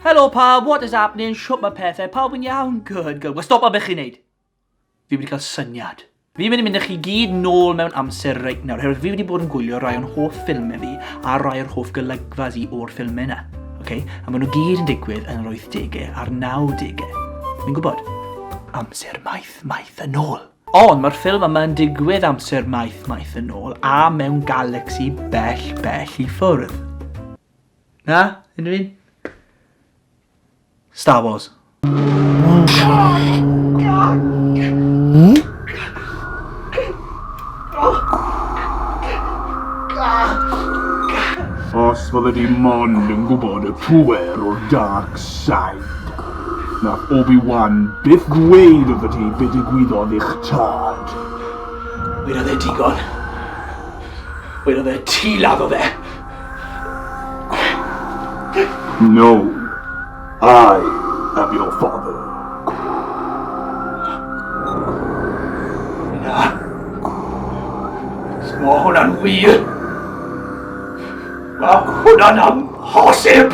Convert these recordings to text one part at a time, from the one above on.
Helo pawb, what is happening? Shwt mae pethau? Pawb yn iawn? Good, good. Wel, stop o beth chi'n neud. Fi wedi cael syniad. Fi'n mynd i mynd â chi gyd nôl mewn amser reit nawr, herwydd fi wedi bod yn gwylio rai o'n hoff ffilmau fi a rai o'r hoff golygfas i o'r ffilmau yna. Okay? A maen nhw gyd yn digwydd yn yr 80au a'r 90au. Fi'n gwybod. Amser maith, maith yn ôl. Ond mae'r ffilm yma yn digwydd amser maith, maith yn ôl a mewn galaxy bell, bell i ffwrdd. Na? Unrhyw un? Star Wars. Os fydde di mond yn gwybod y pŵer o'r dark side. Nath Obi-Wan byth ddweud wrtho ti be digwyddodd i'ch tad. Wedodd e digon. Wedodd e ti laddodd e. No, I am your father. Na. Mae hwnna'n wir. Mae hwnna'n amhosib.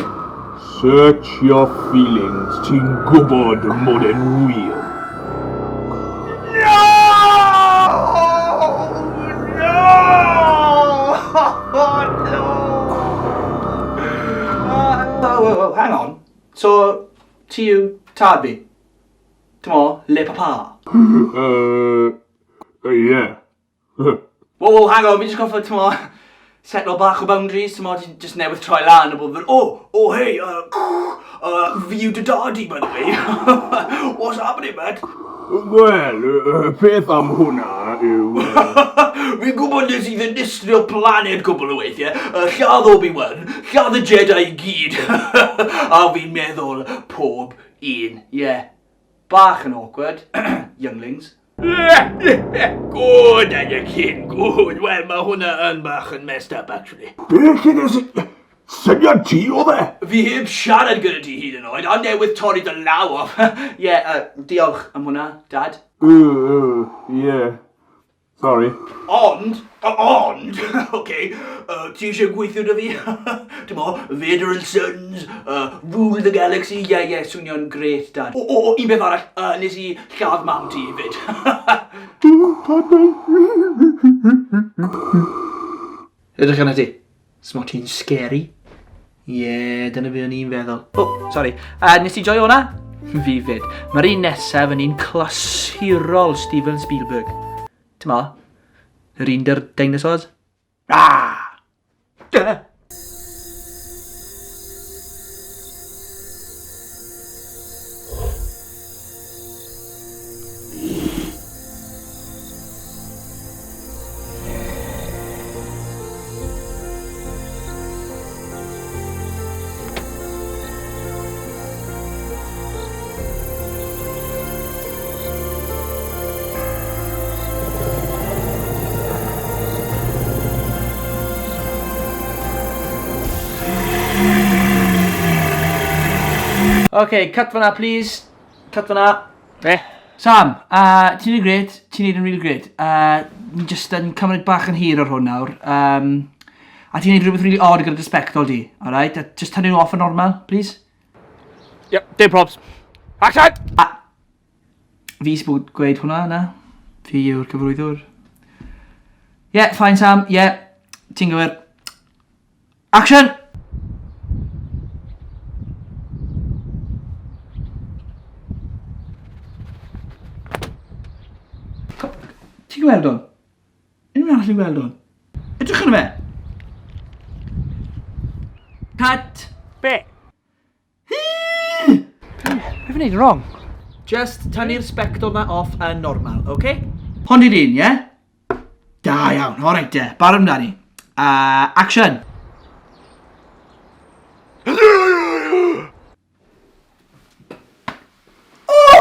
Search your feelings, ti'n gwybod mod e'n wir. No! No! No! Oh, oh, oh, hang on. So, ti yw tad fi? T'mo, le papa? Ie. Whoa, whoa, hang on, fi jyst gorfod, t'mo, setlo bach o boundaries, t'mo, ti jyst newydd troi lan a bod fel, oh, oh, hey, fi yw dy dad i, by the way. What's happening, mate? Wel, y peth am hwnna yw... Fi'n gwybod nes i ddinistrio planed cwbl o weithiau, lladd Obi-Wan, lladd y Jedi i gyd, a fi'n meddwl pob un, ie. Yeah. Bach yn awkward, younglings. Good, Anakin, good. Wel, mae hwnna yn bach yn messed up, actually. Beth lle nes i... Syniad ti oedd e? Fi heb siarad gyda ti hyd yn oed, a newydd torri dy law off. Ie, yeah, diolch am hwnna, Dad. Ie. Sorry. Ond, ond, okay, ti eisiau gweithio 'da fi? T'mo, Vader and Sons, rule the galaxy, ie, yeah, ie, yeah, swnio'n great, Dad. O, o, o, un beth arall, nes i lladd mam ti hefyd. Edrych arna ti. Smo ti'n scary? Ie, yeah, dyna be o'n i'n feddwl. Oh, sorry. Nes ti joio hwnna? Fi fyd. Mae'r un nesaf yn un clasurol Steven Spielberg. Ti'n ma? Yr un dy'r dinosaurs? Ah! Duh! Ok, cut fan'na please. Cut fan'na. Be? Sam, uh, ti'n neud gret, ti'n neud yn really gret. Uh, ni just yn cymryd bach yn hir ar hwn nawr. Um, a ti'n neud rhywbeth really odd gyda dy sbectol di, alright? A just tynnu nhw off yn normal, please. Yep, dim probs. Action! A, fi sy'n bod gweud hwnna, na? Fi yw'r cyfarwyddwr. Yeah, fine Sam, yeah. Ti'n gywir. Action! Ti'n gweld hwn? Unrhyw arall yn gweld hwn? Edrych arno fe! Cut! Be? Be fi'n neud yn wrong? Just tynnu'r sbectol na off yn normal, oce? Okay? Hon di'r un, ie? Yeah? Da iawn, alright de, barod amdani. Action! Oh!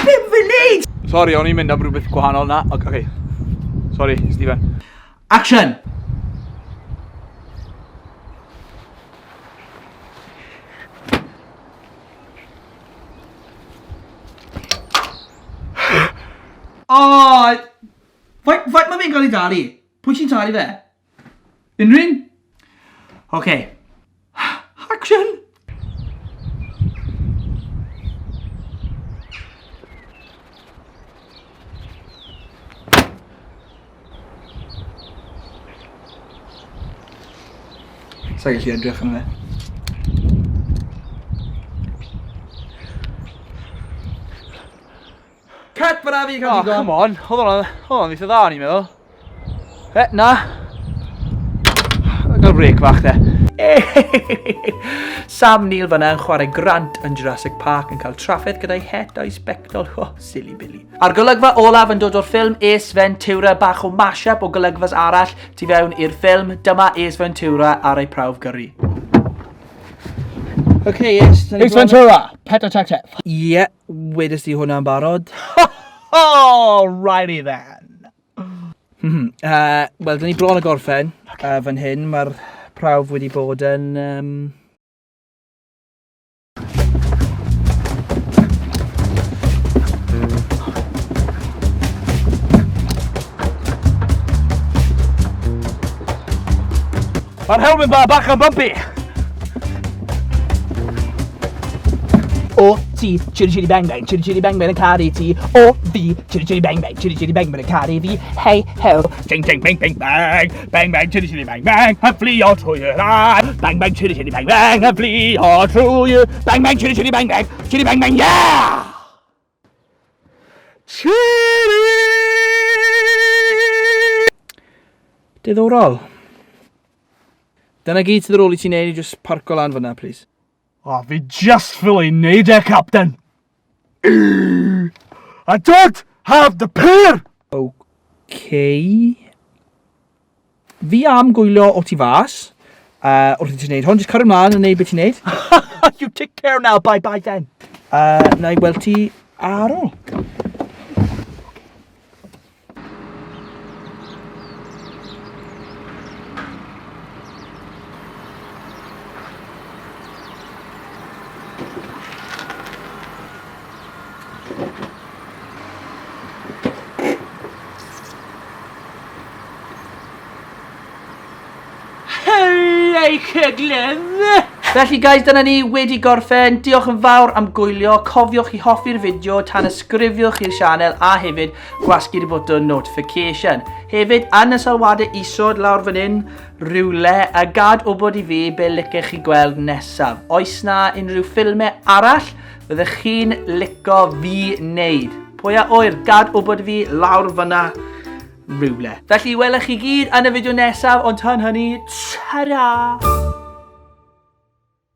Be fi'n neud? Sorry, o'n i'n mynd am rhywbeth gwahanol na. Ok, okay. Sorry, Stephen. Action! Oh! Faint, faint mae fe'n cael ei dalu? Pwy sy'n talu fe? Unrhyw un? Ok. Action! Sa'n gallu edrych arno fe. Cut fyna fi cael digon. Oh, come on. Oedd hwnna'n oedd hwnna'n eitha dda, o'n i'n meddwl. E, na. Gael break fach de. Sam Neill fyna yn chwarae Grant yn Jurassic Park yn cael trafferth gyda'i het a'i sbectol. Oh, silly Billy. A'r golygfa olaf yn dod o'r ffilm Ace Ventura, bach o mashup o golygfas arall tu fewn i'r ffilm. Dyma Ace Ventura ar ei prawf gyrru. Okay, Ace. Ace Ventura, Pet Detective. Ie, yeah, wedes di hwnna'n barod. Alrighty then. Wel, dyn ni bron a gorffen fan hyn. Mae'r prawf wedi bod yn... Mae'r helmet ma bach yn bumpy! O, ti, chitty chitty bang bang, chitty chitty bang bang yn caru ti. O, fi, chitty chitty bang bang, chitty chitty bang bang yn caru fi. Hei, ho. Ching ching bang bang bang, bang bang chitty chitty bang bang, a fflio trwy yr aer. Bang bang chitty chitty bang bang, a fflio trwy y... Bang bang chitty chitty bang bang, chitty bang bang, yeah! Chitty! Diddorol. Dyna gyd sydd ar ôl i ti wneud, i just parco lan fyna, please. O, fi just ffili neud e, Captain. I don't have the pear! Okay. Fi am gwylio o tu fas, wrth i ti wneud hwn, just cario mlaen yn neud beth ti'n neud. You take care now, bye bye then. Na i weld ti ar ôl. Hei, cyglydd! Felly guys, dyna ni wedi gorffen. Diolch yn fawr am gwylio. Cofiwch i hoffi'r fideo, tanysgrifiwch i'r sianel a hefyd gwasgu'r botwm notification. Hefyd, yn y sylwadau isod lawr fan hyn, rhywle, a gad wybod i fi be licech chi gweld nesaf. Oes na unrhyw ffilmau arall fyddech chi'n lico fi wneud? Pwy a ŵyr, gad wybod i fi lawr fyna rhywle. Felly, welech chi gyd yn y fideo nesaf, ond tan hynny, ta-ra!